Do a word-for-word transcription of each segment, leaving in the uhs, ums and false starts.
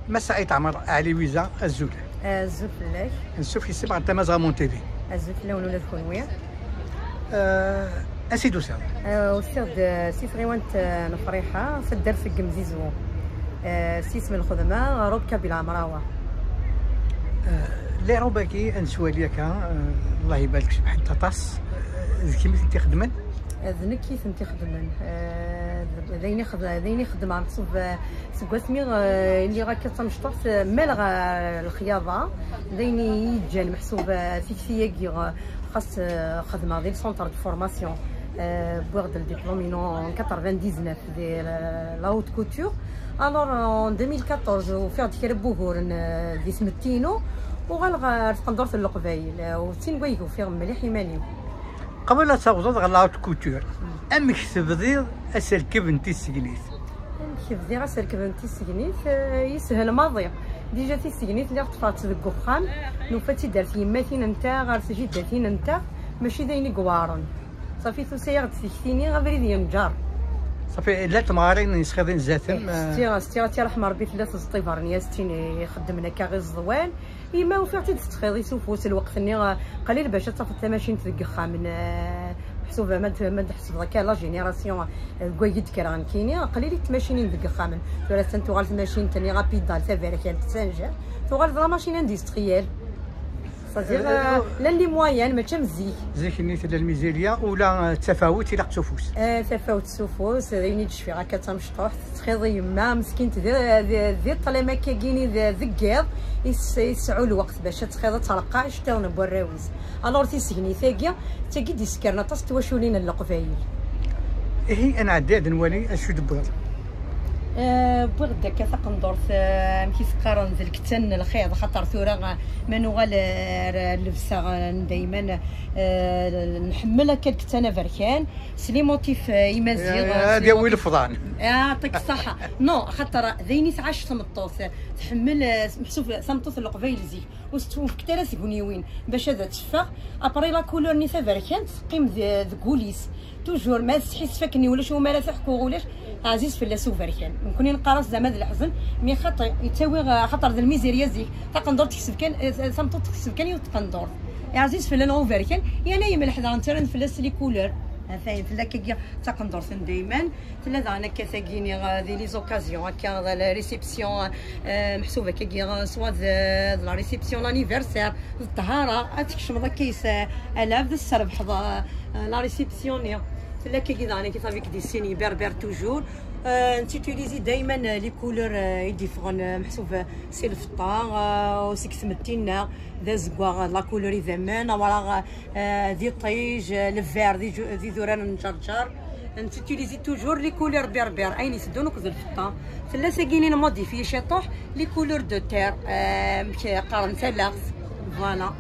Massa Ayt Ɛmer Ɛli Wiza, azul. Azul fell-ak. Nsuf yis-m ɣer Tamazɣa Mon T V. Azul fell-awen ula d kunwi. Eh, ansi d-tusiḍ? Eh, usiɣ-d, eh, si tɣiwant, eh, n Friḥa, taddart n Gemzizu. Eh, s yisem n lxedma, Robe Kabyle Ɛemrawa. Eh, les robes-agi, ad nettwali akka, eh, Allah ibarek, cebḥent aṭas. Eh, d kemm i tent-ixedmen? Eh, d nekk i tent-ixedmen. Eh, d, d ayen i xed-, d ayen i xedmeɣ, meḥsub, eh, seg wasmi, eh, lliɣ akka d tamecṭuḥt, eh, maleɣ, eh, lexyaḍa, d ayen i yi-ǧǧan, meḥsub, eh, tikti-agi, eh, xas, eh, xedmeɣ di le centre de formation, eh, wwiɣ-d le diplôme-inu en quatre-vingt-dix-neuf di la, la haute couture. Alors, en deux mille quatorze, ufiɣ-d kra n wuguren, eh, di tmetti-inu, uɣaleɣ ɣer tqendurt n Leqbayel, eh, u d tin n wayeg ufiɣ mliḥ iman-iw. Qabel ad tawḍeḍ ɣer la haute couture, amek tebdiḍ aserkeb n tissegnit? Amek bdiɣ aserkeb n tissegnit? Eh, yeshel maḍi. Dija tissegnit lliɣ ṭṭfeɣ-tt deg uxxam, nufa-tt-id ar tyemmatin-nteɣ, ar tjiddatin-nteɣ, mačči d ayen i iweɛren. Ṣafi tusa-yaɣ-d tikti-nni, abrid yenǧer. Ṣafi, llant temɣarin yesxiḍin zdat-m? Eh, setti, setti, ad tt-yerḥem Rebbi, tella teẓeṭṭ ibernyas, d tin ixeddmen akka iẓeḍwan. Yemma ufiɣ-tt-id tettxiḍi s ufus lweqt-nni, eh, qlil bac ad tafeḍ tamacint deg yexxamen, eh, meḥsub ma d-, ma d-tḥesbeḍ akka la génération, eh, deg wagi d-kkreɣ nekkini, qlilit tmacinin deg yexxamen. Tura attan tuɣal tmacint-nni rapide, taberkant, Saint-Jean, tuɣal d la machine industrielle. C'est-à-dire, eh, eh, llan les moyens, mačči am zik. Zik-nni tella lmizirya, ula, eh, d tafawet ilaq s ufus. Eh, tafawet s ufus, d ayen i d-cfiɣ akka d tamecṭuḥt. Tettxiḍ yemma meskint di, di, di ṭṭlam akkagini d, deg yiḍ, is-, yesɛu lweqt bac ad txiḍ, ad treqqa iceṭṭiḍen n warraw-is. Alors tissegnit-agi, d tagi d-isekkren aṭas n twaculin n Leqbayel. Ihi, ad nɛeddi ad nwali acu d-wwiḍ. Eh, wwiɣ-d akka taqendurt, eh, amek i s-qqaren, d lkettan n lxiḍ, xaṭer tura, eh, ma nuɣal, eh, ar llebsa, eh, n dayman, eh, nḥemmel akka lkettan aberkan, s les motifs, eh, imaziɣen, eh, s ad les yawi motifs lefḍan. Ah, yeɛṭik ṣṣeḥḥa. Non, xaṭer d ayen i tɛac tmeṭṭut. Tḥemmel, eh, meḥsub tameṭṭut n Leqbayel zik ur s-ttwufkent ara tguniwin bac ad teffeɣ. Après, la couleur-nni taberkant teqqim d-, deg wul-is. Toujours, ma tesḥissef akken ulac wumi ara teḥku, ulac, ɛziz fell-as uberkan. Nekkni neqqar-as zama d leḥzen, mi xaṭi, yettawi, eh, xaṭer d lmizirya zik. Taqendurt tekseb kan, eh, tameṭṭut tekseb kan yiwet tqendurt. Ɛziz fell-aneɣ uberkan, yerna yemleḥ daɣen ttarran fell-as les couleurs. Atan, tella akkagi taqendurt n dayman, tella daɣen akka tagini, eh, di les occasions, akka d la réception, eh, meḥsub akkagi, eh, soit d, d la réception, l'anniversaire, d ṭṭhara, ad tkecmeḍ akka yis, eh, alab, ad tesrebḥeḍ, eh, la réception-nni. Tella akkagi daɣen akka avec des signes berbères toujours. Eh, nettutilizi dayman, eh, les couleurs, eh, i d-yeffɣen, eh, meḥsub, eh, si lfeṭṭa, eh, u seg tmetti-nneɣ, d azeggaɣ, eh, la couleur idammen, awraɣ, eh, d iṭij, eh, le vert, d iju-, d idurar n ǧerǧer. Nettutilizi toujours les couleurs berbères, ayen iteddun akked lfeṭṭa. Tella tagini nmodifyi ciṭuḥ, les couleurs de terre, eh, amek qqaren, talaɣt. Voilà.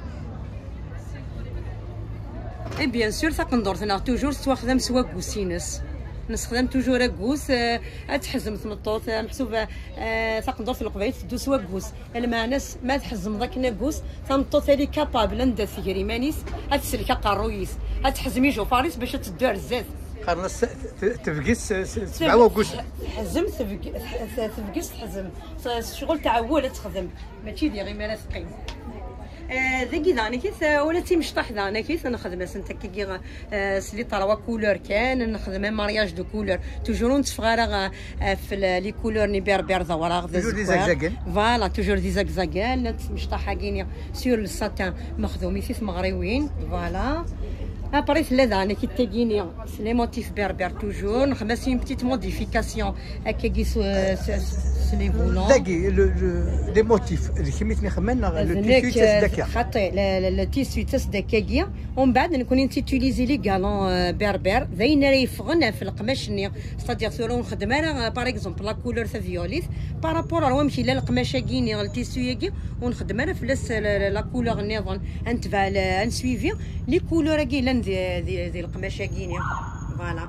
Et bien sûr, taqendurt-nneɣ toujours tettwaxdam s waggus-ines. Nessexdam toujours aggus, eh, ad teḥzem tmeṭṭut, eh, meḥsub, eh, taqendurt n Leqbayel teddu s waggus. Lmeɛna-s, ma tḥezmeḍ akken aggus, tameṭṭut elle est capable anda tegri iman-is, ad tsellek aqerruy-is, ad teḥzem ijufaṛ-is bac ad teddu ar zdat. Qqaren-as t-, tebges s, s, sebɛa waggusen. Teḥzem tebg-, tebges teḥzem. S, s ccɣel tɛewwel ad texdem. Mačči diɣ imi ara teqqim. Eh, dagi daɣen akit, eh, ula d timecṭaḥ daɣen akit, nexdem-asent akkagi, eh, s les trois couleurs kan, nexdem un mariage de couleurs. Toujours ur netteffeɣ ara, eh, ɣef l-, les couleurs-nni berbères d awraɣ d azeggaɣ. Toujours des zigzags. Voilà, toujours des zigzags. Llant timecṭaḥ-agi-nni sur le satin mexdumit i tmeɣriwin. Voilà. Après tella daɣen akit tagini. S les motifs berbères toujours, nexdem-as une petite modification, akkagi s, s, s les volants. Dagi, le, le, les motifs, d kemm i ten-ixedmen neɣ le tissu yettas-d akka? Xaṭi, le, le, le tissu yettas-d akkagi. Umbeɛd, nekkni nettutilizi les galons, euh, berbères, d ayen ara yeffɣen ɣef leqmac-nni. C'est-à-dire, tura ur nxeddem ara, euh, par exemple, la couleur taviolite, par rapport ar wamek yella leqmac-agi-nni, le tissu-agi, ur nxeddem ara fell-as, euh, la, la, la couleur nniḍen. Ad netbeɛ, le, ad neswivi les couleurs-agi yellan di, di, di leqmac-agi-nni. Voilà.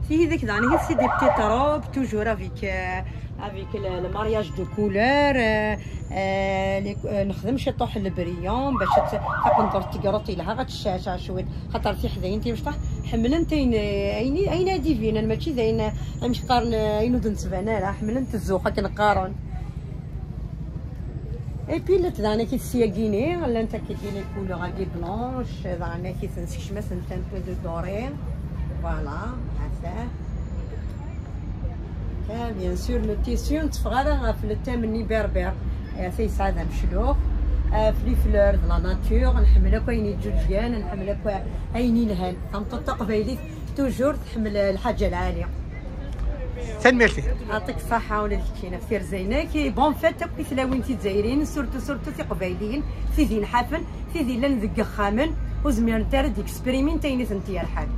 Ti yid-k daɣen, c'est des petites robes, toujours avec, euh, Avec le, le mariage de couleur, euh, euh, les- euh, نخدم شي طوح le brillant باش ت- تقدر تقرط لها غتشعشع شويه. خاطر تيحداين تيمشطح حملن تين عيني عينها ديفين ماشي زين. مش قارن عينو دنسبان راه حملن الزوخه كنقارن. اي بي لات دانا كي تسياكيني ولا انت كي ديني كولور غادي بلونش دانا كي تنسكش مثلا تان بو دو دوري. فوالا. هذا. كان بيان سور لو تيسيو نتفغر في التام ني بيربير. تيسعد مشلوخ. في لي فلور دو لا ناتور نحمل اكو عيني جوجيان نحمل اكو عيني الهان. تمطط تقبيلي توجور تحمل الحاجه العاليه. Tanemmirt-ik. يعطيك الصحة ولا الكينة في زينة كي بون فيت تاكو تلاوين تيزايرين سورتو سورتو تقبايلين تيزين حافن تيزين لن ذق خامن وزمير نتار ديكسبريمين تايني ثنتي الحال.